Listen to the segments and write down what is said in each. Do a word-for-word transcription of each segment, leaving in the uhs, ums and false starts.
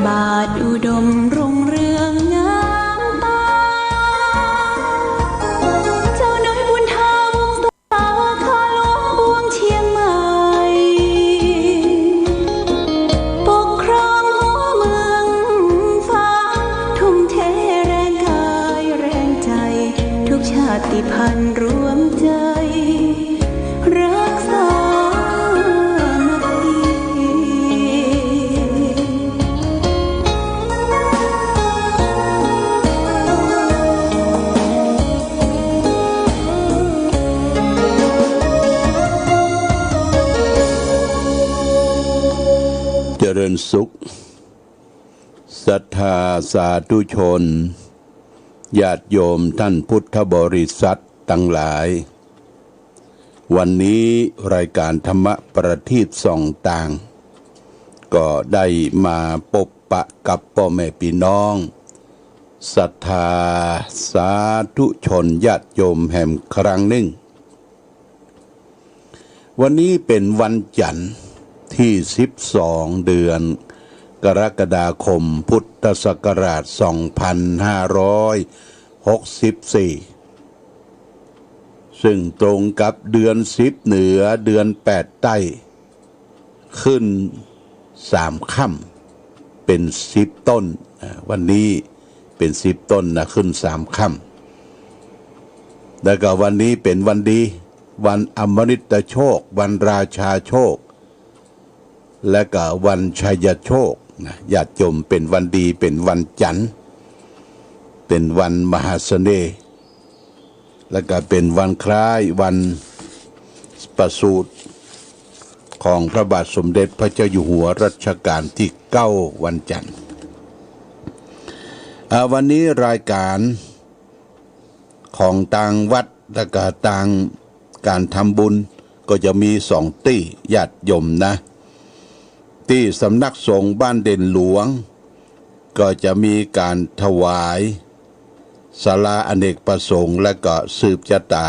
บาทอุดมรุ่งเรืองงามตา เจ้าน้อยบุญทาวงศา ข้าหลวงปวงเชียงใหม่ ปกครองหัวเมืองฟ้า ทุ่มเทแรงกายแรงใจ ทุกชาติพันธุ์รวมใจ รักสามัคคี เจริญสุข ศรัทธาสาธุชน ญาติโยมท่านพุทธบริษัทตังหลาย วันนี้รายก๋านธรรมะประทีปส่องต่าง ก็ได้มาปบปะกับป้อแม่ปี้น้อง ศรัทธาสาธุชนญาติโยมแหมครั้งนึ่ง วันนี้เป๋นวันจันทร์ตี้สิบสอง เดือนกรกฎาคม พุทธศักราชสองพันห้าร้อยหกสิบสี่ ซึ่งตรงกับเดือนสิบเหนือ เดือนแปดใต้ ขึ้นสามค่ำ เป๋นสิบต้น อ่า วันนี้เป๋นสิบต้นนะ ขึ้นสามค่ำ แล้วก็วันนี้เป๋นวันดี วันอมฤตโชค วันราชาโชค และก็วันชัยโชคนะ ญาติโยม เป๋นวันดี เป๋นวันจันทร์ เป๋นวันมหาเสน่ห์ และก็เป๋นวันคล้ายวันประสูติของพระบาทสมเด็จพระเจ้าอยู่หัวรัชกาลตี้เก้า วันจันทร์ อ่า วันนี้รายก๋านของตางวัดและก็ตางก๋านทำบุญก็จะมีสองตี้ ญาติโยมนะ ตี้สำนักสงฆ์บ้านเด่นหลวง ก็จะมีก๋านถวายศาลาอเนกประสงค์ และก็สืบจะต๋า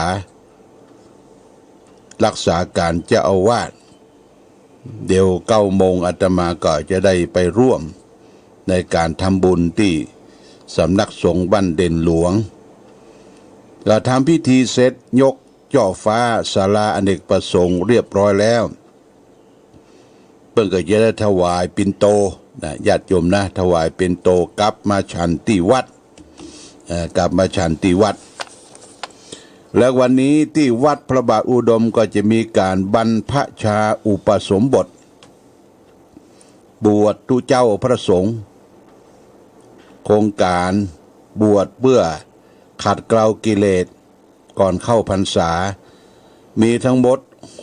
รักษาก๋านเจ้าอาวาส เดี๋ยวเก้าโมงอาตมาก็จะได้ไปร่วมในก๋านทำบุญตี้สำนักสงฆ์บ้านเด่นหลวง ก็ทำพิธีเสร็จ ยกจ้อฟ้าศาลาอเนกประสงค์เรียบร้อยแล้ว เปิ้นก็จะได้ถวายปิณโตนะ ญาติโยมนะ ถวายปิณโตกลับมาฉันตี้วัด เอ่อ กลับมาฉันตี้วัด แล้ววันนี้ตี้วัดพระบาทอุดมก็จะมีก๋านบรรพชาอุปสมบท บวชตุ๊เจ้าพระสงฆ์ โครงก๋านบวชเปื้อขัดเกลากิเลสก่อนเข้าพรรษา มีทั้งหมด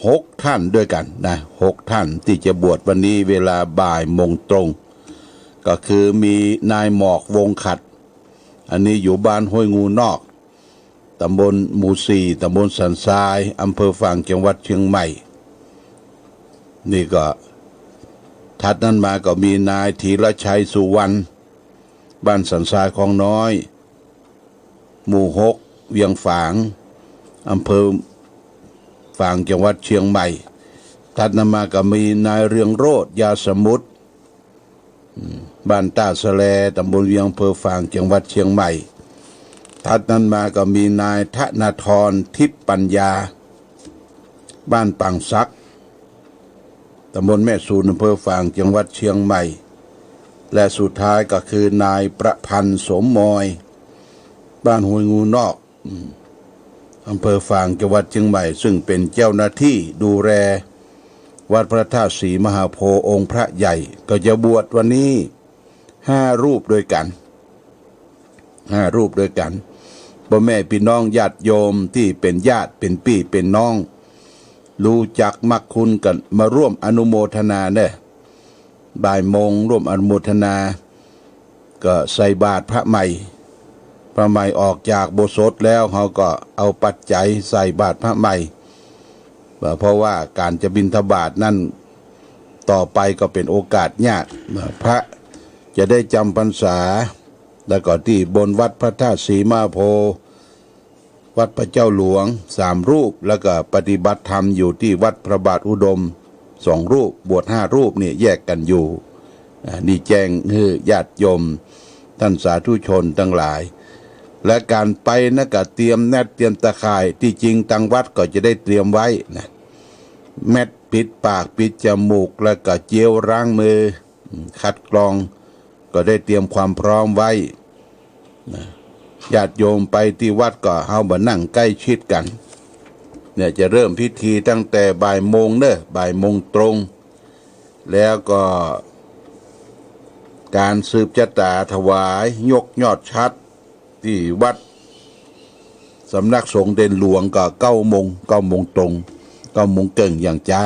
หกท่านด้วยกั๋นนะ หกท่านตี้จะบวชวันนี้เวลาบ่ายโมงตรง ก็คือมีนายหมอก วงศ์ขัด อันนี้อยู่บ้านห้วยงูนอก ต๋ำบลหมู่สี่ ต๋ำบลสันทราย อำเภอฝาง จังหวัดเชียงใหม่ นี่ก็ ถัดนั้นมาก็มีนายธีรชัย สุวรรณ บ้านสันทรายคลองน้อย หมู่หก เวียงฝาง อำเภอฝาง จังหวัดเชียงใหม่ ถัดนั้นมาก็มีนายเรืองโรจน์ ยาสมุทร อืม บ้านต้าสะแล ต๋ำบลเวียง อำเภอฝาง จังหวัดเชียงใหม่ ถัดนั้นมาก็มีนายธนาธร ทิพย์ปัญญา บ้านปางสัก ต๋ำบลแม่สูน อำเภอฝาง จังหวัดเชียงใหม่ และสุดท้ายก็คือนายประพันธ์ สมมอย บ้านห้วยงูนอก อืม อำเภอฝาง จังหวัดเชียงใหม่ ซึ่งเป๋นเจ้าหน้าตี้ดูแลวัดพระธาตุศรีมหาโพธิ์องค์พระใหญ่ ก็จะบวชวันนี้ห้ารูปด้วยกั๋น ห้ารูปด้วยกั๋น ป้อแม่ปี้น้องญาติโยมตี้เป๋นญาติ เป๋นปี้เป๋นน้อง ฮู้จักมักคุ้นกั๋น มาร่วมอนุโมทนาเน่อ บ่ายโมงร่วมอนุโมทนา ก็ใส่บาตรพระใหม่ พระใหม่ออกจากอุโบสถแล้ว เฮาก็เอาปัจจัยใส่บาตรพระใหม่ เพราะว่าก๋านจะบิณฑบาตนั้น ต่อไปก็เป๋นโอกาสยาก พระจะได้จำพรรษา แล้วก็ตี้บนวัดพระธาตุศรีมหาโพธิ์ วัดพระเจ้าหลวงสามรูป แล้วก็ปฏิบัติธรรมอยู่ตี้วัดพระบาทอุดมสองรูป บวชห้ารูปเนี่ยแยกกั๋นอยู่ อ่า นี่แจ้งหื้อญาติโยมต้านสาธุชนตังหลาย และก๋านไปนะก็เตรียมแน็ตเตรียมตะข่าย ตี้จริงตังวัดก็จะได้เตรียมไว้นะ แมสปิดปากปิดจมูก แล้วก็เจลล้างมือ คัดกรอง ก็ได้เตรียมความพร้อมไว้นะ ญาติโยมไปตี้วัดก็เฮาบ่นั่งใก้ชิดกั๋น เนี่ยจะเริ่มพิธีตั้งแต่บ่ายโมงเน้อ บ่ายโมงตรง แล้วก็ก๋านสืบจะต๋าถวายยกยอดฉัตรตี้วัดสำนักสงฆ์เด่นหลวงก็เก้าโมง เก้าโมงตรง เก้าโมงเกิ่งอย่างจ๊า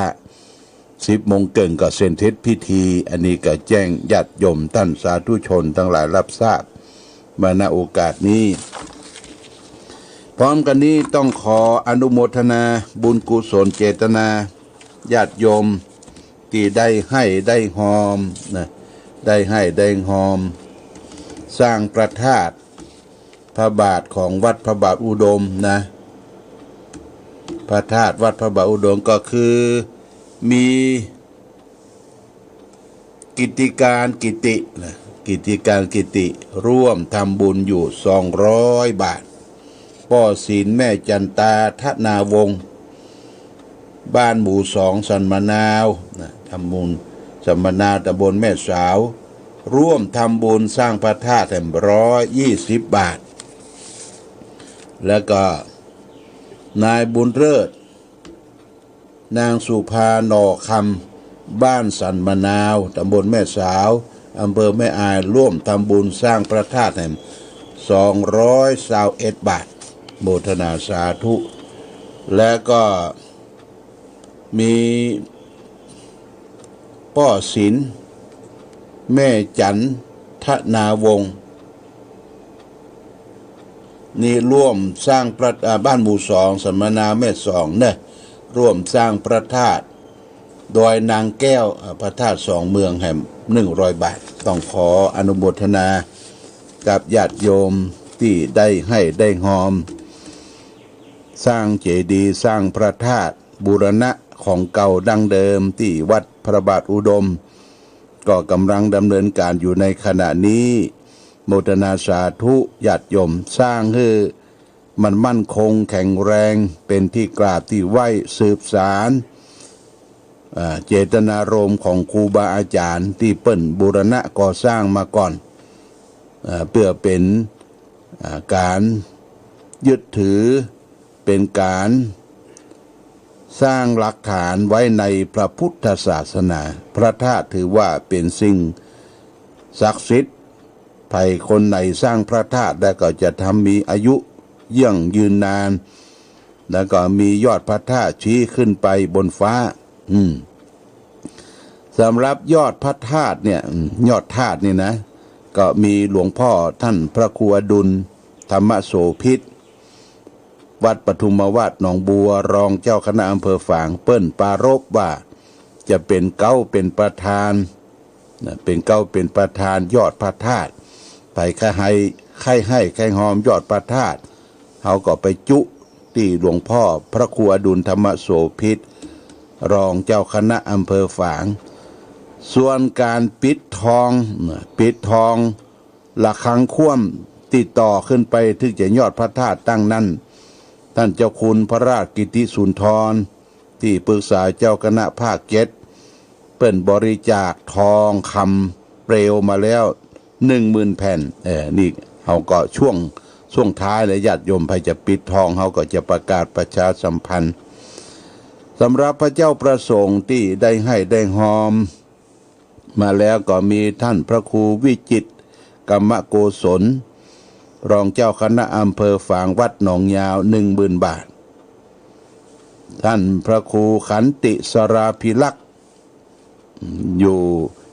สิบโมงเกิ่งก็เสร็จสิ้นพิธี อันนี้ก็แจ้งญาติโยมต้านสาธุชนตังหลายฮับทราบมา ณ โอกาสนี้ พร้อมกั๋นนี้ต้องขออนุโมทนาบุญกุศลเจตนาญาติโยมตี้ได้ให้ได้ฮอมนะ ได้ให้ได้ฮอม สร้างพระธาตุ พระบาทของวัดพระบาทอุดมนะ พระธาตุวัดพระบาทอุดมก็คือมีกิติการกิตินะ กิติการกิติร่วมทำบุญอยู่สองร้อยบาท ป้อศิลป์แม่จันตาธนาวงศ์ บ้านหมู่สองสันมะนาวนะ ตำบลสันมะนาว ตำบลแม่สาว ร่วมทำบุญสร้างพระธาตุแหมร้อยยี่สิบบาท แล้วก็นายบุญเลิศ นางสุภาหน่อคำ บ้านสันมะนาว ตำบลแม่สาว อำเภอแม่อาย ร่วมทำบุญสร้างพระธาตุแหมสองร้อยซาวเอ็ดบาท โมทนาสาธุ และก็ มีป้อศิลป์แม่จันทนาวงศ์ นี่ร่วมสร้างพระ อ่า บ้านหมู่สองสันมะนาวแม่สองเนอะ ร่วมสร้างพระธาตุดอยนางแก้ว อ่า พระธาตุสองเมืองแหมหนึ่งร้อยบาท ต้องขออนุโมทนากับญาติโยมตี้ได้ให้ได้ฮอม สร้างเจดีย์สร้างพระธาตุ บูรณะของเก่าดั้งเดิมตี้วัดพระบาทอุดม ก็กำลังดำเนินการอยู่ในขณะนี้ โมทนาสาธุญาติโยม สร้างหื้อมันมั่นคงแข็งแรง เป๋นตี้กราบตี้ไหว้สืบสาน อ่า เจตนารมณ์ของครูบาอาจ๋ารย์ตี้เปิ้นบูรณะก่อสร้างมาก่อน อ่า เปื้อเป๋น อ่า ก๋านยึดถือ เป๋นก๋านสร้างหลักฐานไว้ในพระพุทธศาสนา พระธาตุถือว่าเป๋นสิ่งศักดิ์สิทธิ์ ใผคนไหนสร้างพระธาตุแล้วก็จะทำมีอายุยั่งยืนนาน แล้วก็มียอดพระธาตุชี้ขึ้นไปบนฟ้า อืม สำหรับยอดพระธาตุเนี่ย อืม ยอดธาตุนี่นะ ก็มีหลวงพ่อต้านพระครูอดุล ธรรมโสภิต วัดปทุมวาสหนองบัว รองเจ้าคณะอำเภอฝาง เปิ้นปรารภว่าจะเป๋นเก๊าเป๋นประธาน นะ เป๋นเก๊าเป๋นประธานยอดพระธาตุ ใผใค่ให้ ใค่ให้ใค่ฮอมยอดพระธาตุ เฮาก็ไปจุตี้หลวงพ่อพระครูอดุลธรรมโสภิต รองเจ้าคณะอำเภอฝาง ส่วนก๋านปิดทอง นะ ปิดทอง ระฆังคว่ำตี้ต่อขึ้นไปเถิงจะยอดพระธาตุตั้งนั้น ต้านเจ้าคุณพระราชกิติสุนทร ตี้ปรึกษาเจ้าคณะภาคเจ็ด เปิ้นบริจาคทองคำเปลวมาแล้วหนึ่งหมื่นแผ่น เออ นี่เฮาก็ช่วง ช่วงท้ายแล้ว ญาติโยมใผจะปิดทอง เฮาก็จะประกาศประชาสัมพันธ์ สำหรับพระเจ้าประสงค์ตี้ได้ให้ได้ฮอม มาแล้วก็มีต้านพระครูวิจิตร กรรมโกศล รองเจ้าคณะอำเภอฝาง วัดหนองยาว หนึ่งหมื่นบาท ต้านพระครูขันติสราภิรักษ์ อยู่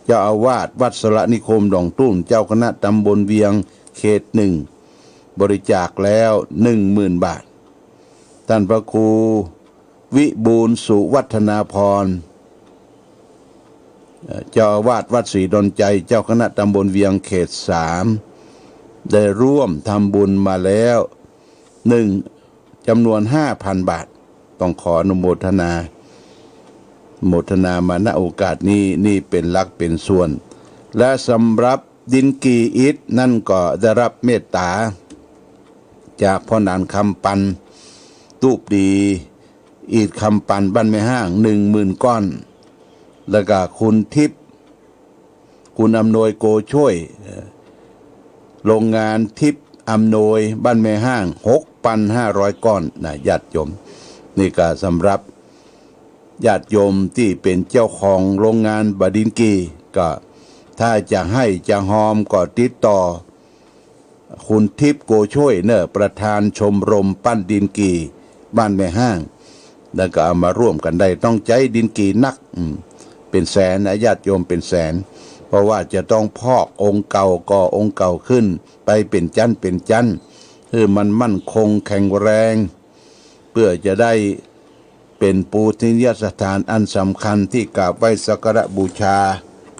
เจ้าอาวาสวัดสระนิคมหนองตุ้ม เจ้าคณะตำบลเวียงเขตหนึ่ง บริจาคแล้วหนึ่งหมื่นบาท ต้านพระครู วิบูลย์สุวัฒนาภรณ์ เอ่อ เจ้าอาวาสวัดศรีดอนชัย เจ้าคณะตำบลเวียงเขตสาม ได้ร่วมทำบุญมาแล้วหนึ่ง จำนวนห้าพันบาท ต้องขออนุโมทนา โมทนามา ณ โอกาสนี้ นี่เป๋นหลักเป๋นส่วน และสำหรับดินกี่อิฐนั้นก็ได้รับเมตต๋าจากพ่อหนานคำปัน ตุ๊ปดี อิฐคำปันบ้านแม่ฮ้าง หนึ่งหมื่นก้อน แล้วก็คุณทิพย์ คุณอำนวยโกช่วย เอ่อ โรงงานทิพย์อำนวยบ้านแม่ฮ้าง หกพันห้าร้อยก้อนนะญาติโยม นี่ก็สำหรับญาติโยมตี้เป๋นเจ้าของโรงงานบ่าดินกี่ ก็ถ้าจะให้จะฮอมก็ติดต่อ คุณทิพย์โกช่วยเน่อ ประธานชมรมปั้นดินกี่บ้านแม่ฮ้าง แล้วก็เอามาร่วมกั๋นได้ ต้องใจ๊ดินกี่นัก อืม เป๋นแสนนะญาติโยม เป๋นแสน เพราะว่าจะต้องพอกองค์เก่าก่อองค์เก่าขึ้นไปเป๋นจั๊นเป๋นจั๊น หื้อมันมั่นคงแข็งแรง เปื้อจะได้เป๋นปูชนียสถานอันสำคัญตี้กราบไหว้สักการะบูชา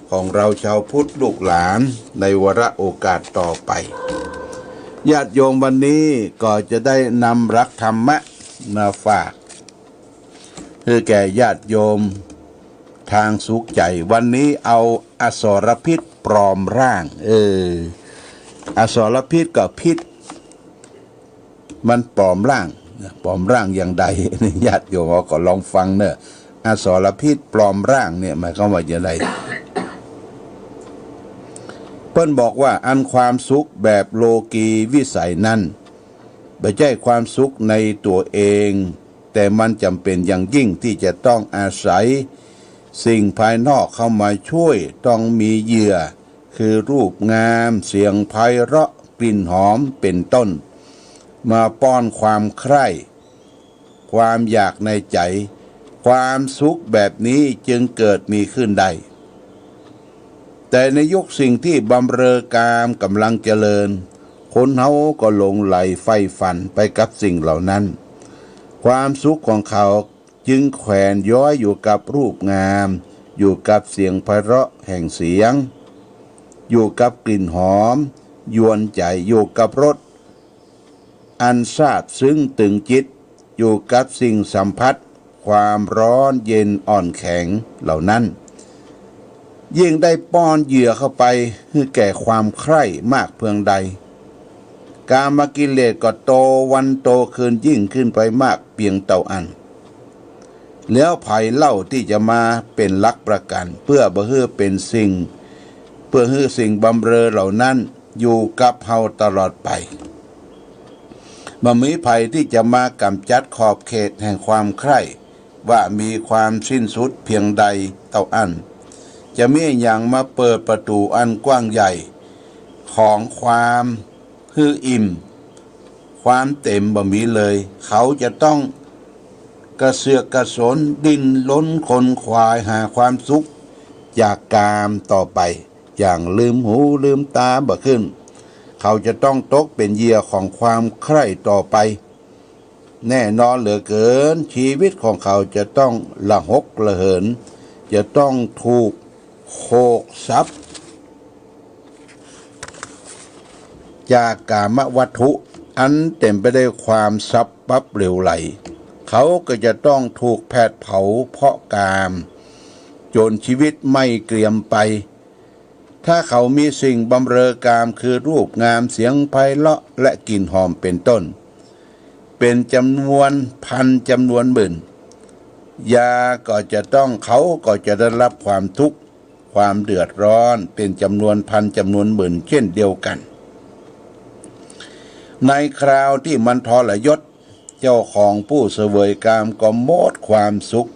ของเราชาวพุทธลูกหลานในวาระโอกาสต่อไป ญาติโยมวันนี้ก็จะได้นำหลักธรรมะมาฝาก หื้อแก่ญาติโยมทางสุขใจ๋ วันนี้เอาอสรพิษปลอมร่าง เออ อสรพิษก็พิษ มันปลอมร่าง ปลอมร่างอย่างใด ญาติโยมก็ลองฟังเน่อ อสรพิษปลอมร่างเนี่ยหมายความว่าอย่างไร เปิ้นบอกว่าอันความสุขแบบโลกีวิสัยนั้น บ่ใจ้ความสุขในตั๋วเอง แต่มันจ๋ำเป๋นอย่างยิ่งตี้จะต้องอาศัยสิ่งภายนอกเข้ามาช่วย ต้องมีเหยื่อ คือรูปงาม เสียงไพเราะ กลิ่นหอม เป๋นต้น มาป้อนความใคร่ ความอยากในใจ๋ ความสุขแบบนี้จึงเกิดมีขึ้นได้ แต่ในยุคสิ่งที่บำเรอกามก่ำลังเจริญ คนเฮาก็หลงใหลใฝ่ฝันไปกับสิ่งเหล่านั้น ความสุขของเขาจึงแขวนย้อยอยู่กับรูปงาม อยู่กับเสียงไพเราะแห่งเสียง อยู่กับกลิ่นหอมยวนใจ๋ อยู่กับรส อันซาบซึ้งตึงจิต อยู่กับสิ่งสัมผัสความร้อนเย็นอ่อนแข็งเหล่านั้น ยิ่งได้ป้อนเหยื่อเข้าไปหื้อแก่ความใคร่มากเพียงใด กามกิเลสก็โตวันโตคืนยิ่งขึ้นไปมากเปียงเต้าอั้น แล้วใผเล่าตี้จะมาเป๋นหลักประกั๋น เปื้อบ่หื้อเป๋นสิ่ง เปื้อหื้อสิ่งบำเรอเหล่านั้นอยู่กับเฮาตลอดไป บ่มีใผตี้จะมาก๋ำจัดขอบเขตแห่งความใคร่ ว่ามีความสิ้นสุดเพียงใดเต้าอั้น จะมีอะหยังมาเปิดประตู๋อันกว้างใหญ่ของความหื้ออิ่ม ความเต็มบ่มีเลย เขาจะต้องกระเสือกกระสนดิ้นรนขนขวายหาความสุขจากกามต่อไป อย่างลืมหูลืมต๋าบ่ขึ้น เขาจะต้องตกเป๋นเหยื่อของความใคร่ต่อไป แน่นอนเหลือเกิน ชีวิตของเขาจะต้องระหกระเหิน จะต้องถูกโขกสับ จากกามวัตถุอันเต็มไปด้วยความสับปับเหลวไหล เขาก็จะต้องถูกแผดเผาเพราะกาม จนชีวิตไหม้เกรียมไป ถ้าเขามีสิ่งบำเรอกามคือรูปงาม เสียงไพเราะ และกลิ่นหอมเป๋นต้น เป๋นจ๋ำนวนพันจ๋ำนวนหมื่น ยาก็จะต้อง เขาก็จะได้รับความทุกข์ ความเดือดร้อนเป๋นจ๋ำนวนพันจ๋ำนวนหมื่นเช่นเดียวกั๋น ในคราวตี้มันทรยศ เจ้าของผู้เสวยกามก็หมดความสุข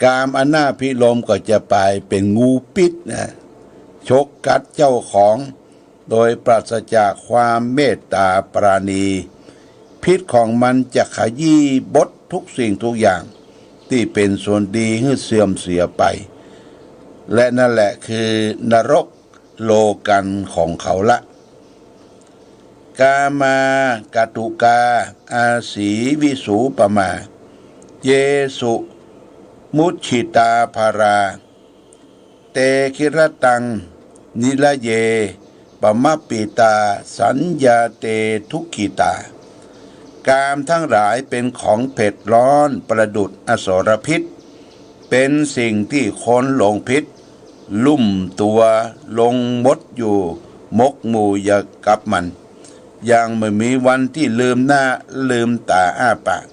กามอนาภิรมย์ก็จะป๋ายเป๋นงูปิ๊ษนะ ฉกกัดเจ้าของ โดยปราศจากความเมตต๋าปราณี พิษของมันจะขยี้บดทุกสิ่งทุกอย่างตี้เป๋นส่วนดีหื้อเสื่อมเสียไป และนั่นแหละคือนรกโลกัญของเขาละ กามากัตถุกา อาสีวิสูปมา เยสุมุจฉิตาภารา เตคิรตังนิระเย ปมัปปิตา สัญญาเตทุกขิตา กามทั้งหลายเป๋นของเผ็ดร้อนประดุจอสรพิษ เป๋นสิ่งตี้คนหลงผิด ลุ่มตั๋วลงหมดอยู่ หมกหมู่อยู่กับมัน ยังบ่มีวันตี้ลืมหน้าลืมต๋าอ้าปาก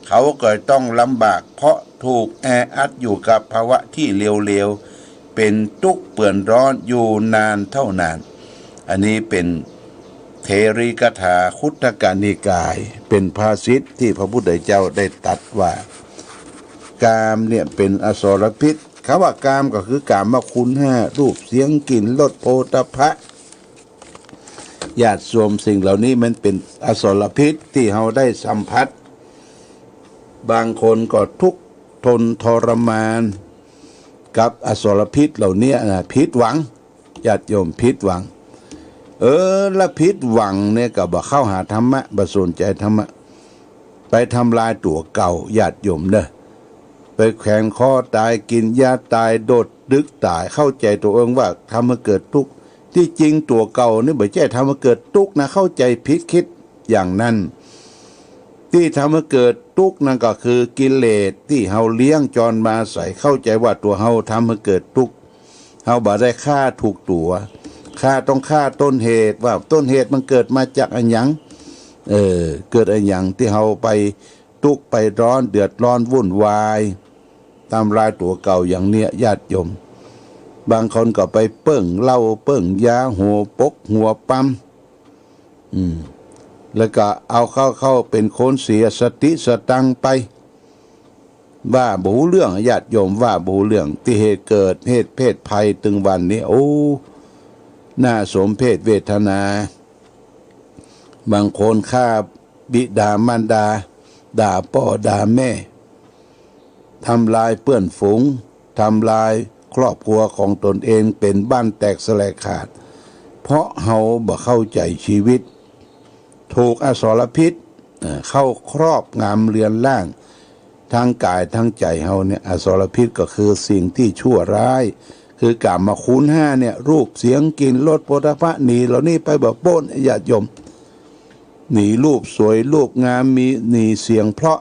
เขาก็ต้องลำบาก เพราะถูกแออัดอยู่กับภาวะตี้เลวๆ เป๋นตุ๊กข์เปื้อนร้อนอยู่นานเต้านาน อันนี้เป๋นเถรีกถาคุตตกนิกาย เป๋นภาษิตตี้พระพุทธเจ้าได้ตรัสว่า กามเนี่ยเป๋นอสรพิษ คำว่ากามก็คือกามคุณห้า รูป เสียง กลิ่น รส โผฏฐัพพะ ญาติโยม สิ่งเหล่านี้มันเป๋นอสรพิษตี้เฮาได้สัมผัส บางคนก็ทุกข์ทนทรมานกับอสรพิษเหล่านี้นะ ผิดหวัง ญาติโยม ผิดหวัง เออ ละผิดหวังเนี่ยก็บ่เข้าหาธรรมะ บ่สนใจ๋ธรรมะ ไปทำลายตั๋วเก่า ญาติโยมเน่อ ไปแขวนคอต๋าย กิ๋นยาต๋าย โดดตึกต๋าย เข้าใจ๋ตั๋วเองว่าทำหื้อเกิดตุ๊กข์ ตี้จริงตั๋วเก่านี่บ่ใจ้ทำหื้อเกิดตุ๊กข์นะ เข้าใจ๋ผิด กึ๊ดอย่างนั้น ตี้ทำหื้อเกิดตุ๊กข์นั้นก็คือกิเลสตี้เฮาเลี้ยงจอนมาใส่ เข้าใจ๋ว่าตั๋วเฮาทำหื้อเกิดตุ๊กข์ เฮาบ่ได้ฆ่าถูกตั๋ว ฆ่า ต้องฆ่าต้นเหตุ ว่าต้นเหตุมันเกิดมาจากอะหยัง เออ เกิดอะหยังตี้เฮาไปตุ๊กข์ไปร้อน เดือดร้อนวุ่นวาย ทำลายตั๋วเก่าอย่างเนี้ย ญาติโยม บางคนก็ไปเปิ้งเหล้าเปิ้งยา หัวปกหัวปั๊ม อืม แล้วก็เอาเข้า เข้าเป๋นคนเสียสติสตังค์ไป ว่าบ่ฮู้เรื่อง ญาติโยม ว่าบ่ฮู้เรื่อง ตี้เหตุเกิดเหตุเพศภัยตึงวันนี้ โอ้ น่าสมเพชเวทนา บางคนฆ่าบิดามารดา ด่าป้อด่าแม่ ทำลายเปื้อนฝูง ทำลายครอบครัวของตนเอง เป๋นบ้านแตกสะแหลกขาด เพราะเฮาบ่เข้าใจ๋ชีวิต ถูกอสรพิษ เอ่อ เข้าครอบงำเรือนร่าง ทั้งกายทั้งใจ๋เฮาเนี่ย อสรพิษก็คือสิ่งตี้ชั่วร้าย คือกามคุณห้าเนี่ย รูป เสียง กลิ่น รส โผฏฐัพพะ หนีเหล่านี้ไปบ่ป๊น ญาติโยม หนีรูปสวยรูปงาม มี หนีเสียงเพราะ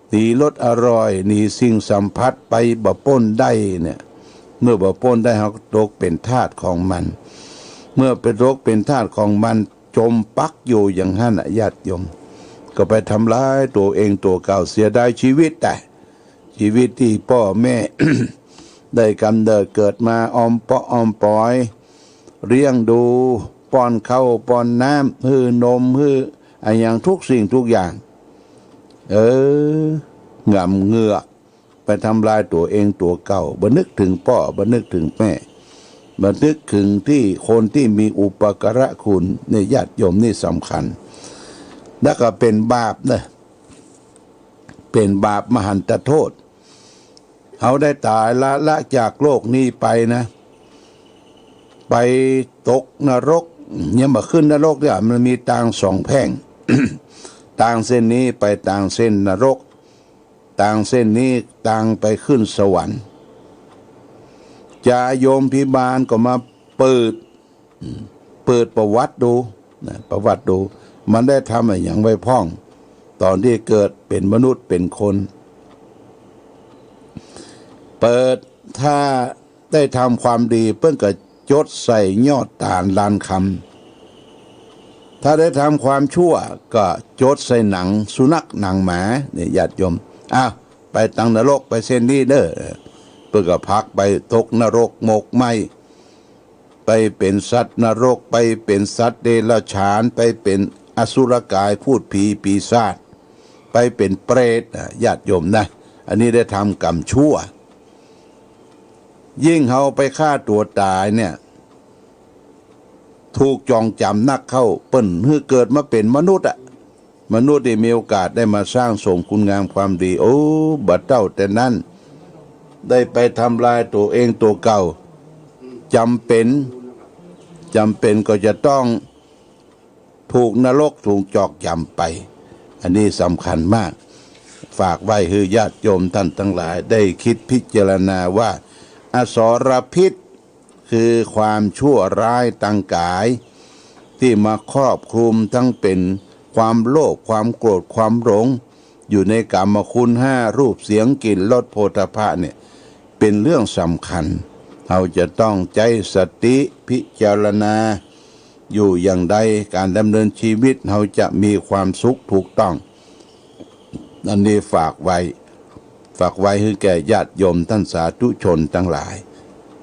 หนีรสอร่อย หนีสิ่งสัมผัสไปบ่ป๊นได้เนี่ย เมื่อบ่ป๊นได้ เฮาก็ตกเป๋นทาสของมัน เมื่อไปตกเป๋นทาสของมัน จมปักอยู่อย่างหั้นน่ะ ญาติโยม ก็ไปทำลายตั๋วเองตั๋วเก่า เสียดายชีวิต แต่ชีวิตตี้ป้อแม่ ได้กำเนิดเกิดมา ออมเปาะออมป๋อย เลี้ยงดู ป้อนข้าวป้อนน้ำ หื้อนม หื้ออะหยังทุกสิ่งทุกอย่าง เออ หงำเหงือก ไปทำลายตั๋วเองตั๋วเก่า บ่นึกเถิงป้อ บ่นึกเถิงแม่ บ่นึกเถิงตี้คนตี้มีอุปการะคุณ นี่ ญาติโยม นี่สำคัญ แล้วก็เป๋นบาปเน่อ เป๋นบาปมหันตโทษ เฮาได้ต๋ายละ ละจากโลกนี้ไปนะ ไปตกนรก ยังบ่ขึ้นนรกเนี่ย มันมีตางสองแพร่ง ตางเส้นนี้ไปตางเส้นนรก ตางเส้นนี้ตางไปขึ้นสวรรค์ จาโยมพิบาลก็มาเปิด เปิดประวัติดูนะ ประวัติดู มันได้ทำอะหยังไว้พ่อง ต๋อนตี้เกิดเป๋นมนุษย์เป๋นคน เปิด ถ้าได้ทำความดี เปิ้นก็จดใส่ยอดต๋านลานคำ ถ้าได้ทำความชั่ว ก็จดใส่หนังสุนัขหนังหมา เนี่ย ญาติโยม อ้าว ไปตางนรก ไปเส้นนี้เน่อ เปิ้นก็ผลักไปตกนรกหมกไหม้ ไปเป๋นสัตว์นรก ไปเป๋นสัตว์เดรัจฉาน ไปเป๋นอสุรกาย พูดผีปีศาจ ไปเป๋นเปรต อ่ะ ญาติโยมนะ อันนี้ได้ทำกรรมชั่ว ยิ่งเฮาไปฆ่าตั๋วต๋ายเนี่ย ถูกจองจ๋ำนักเข้า เปิ้นหื้อเกิดมาเป๋นมนุษย์อะ มนุษย์นี่มีโอกาสได้มาสร้างสมคุณงามความดี โอ้ บ่าเต้าแต่นั้น ได้ไปทำลายตั๋วเองตั๋วเก่า จ๋ำเป๋น จ๋ำเป๋นก็จะต้องถูกนรกถูกจองจ๋ำไป อันนี้สำคัญมาก ฝากไว้หื้อญาติโยมต้านตังหลายได้กึ๊ดพิจารณาว่า อสรพิษ คือความชั่วร้ายตางก๋าย ตี้มาครอบคลุมตังเป๋นความโลภ ความโกรธ ความหลง อยู่ในกามคุณห้า รูป เสียง กลิ่น รส โผฏฐัพพะเนี่ย เป็นเรื่องสำคัญ เฮาจะต้องใจ๊สติพิจารณาอยู่อย่างใด ก๋านดำเนินชีวิตเฮาจะมีความสุขถูกต้อง อันนี้ฝากไว้ ฝากไว้หื้อแก่ญาติโยมท่านสาธุชนตังหลาย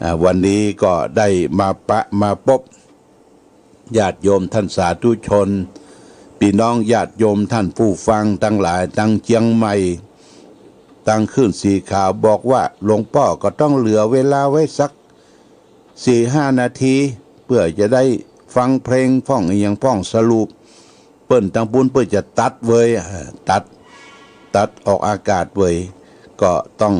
อ่า วันนี้ก็ได้มาปะมาปบ ญาติโยมท่านสาธุชน ปี้น้องญาติโยมท่านผู้ฟังตังหลาย ตังเจียงใหม่ ตังคลื่นสีขาว บอกว่าหลวงป้อก็ต้องเหลือเวลาไว้สักสี่ห้านาที เปื้อจะได้ฟังเพลงพ่องอะหยังพ่อง สรุป เปิ้นตังปู้นเปิ้นจะตัดเวย เอ่อ ตัด ตัดออกอากาศเวย ก็ต้อง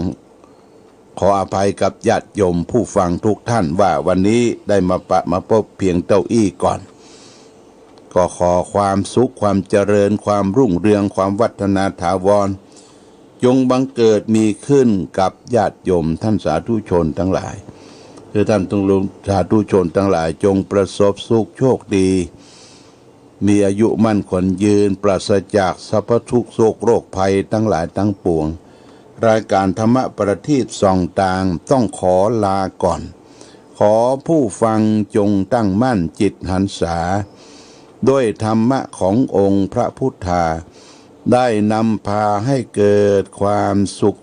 ขออภัยกับญาติโยมผู้ฟังทุกท่านว่าวันนี้ได้มาปะมาปบเพียงเต้าอี้ก่อน ก็ขอความสุขความเจริญความรุ่งเรืองความวัฒนาถาวร จงบังเกิดมีขึ้นกับญาติโยมท่านสาธุชนตังหลาย คือท่านทุกสาธุชนตังหลายจงประสบสุขโชคดี มีอายุมั่นขวัญยืน ปราศจากสรรพทุกข์โศกโรคภัยทั้งหลายทั้งปวง รายการธรรมะประทีปส่องตางต้องขอลาก่อน ขอผู้ฟังจงตั้งมั่นจิตหันษา ด้วยธรรมะขององค์พระพุทธา ได้นำพาให้เกิดความสุข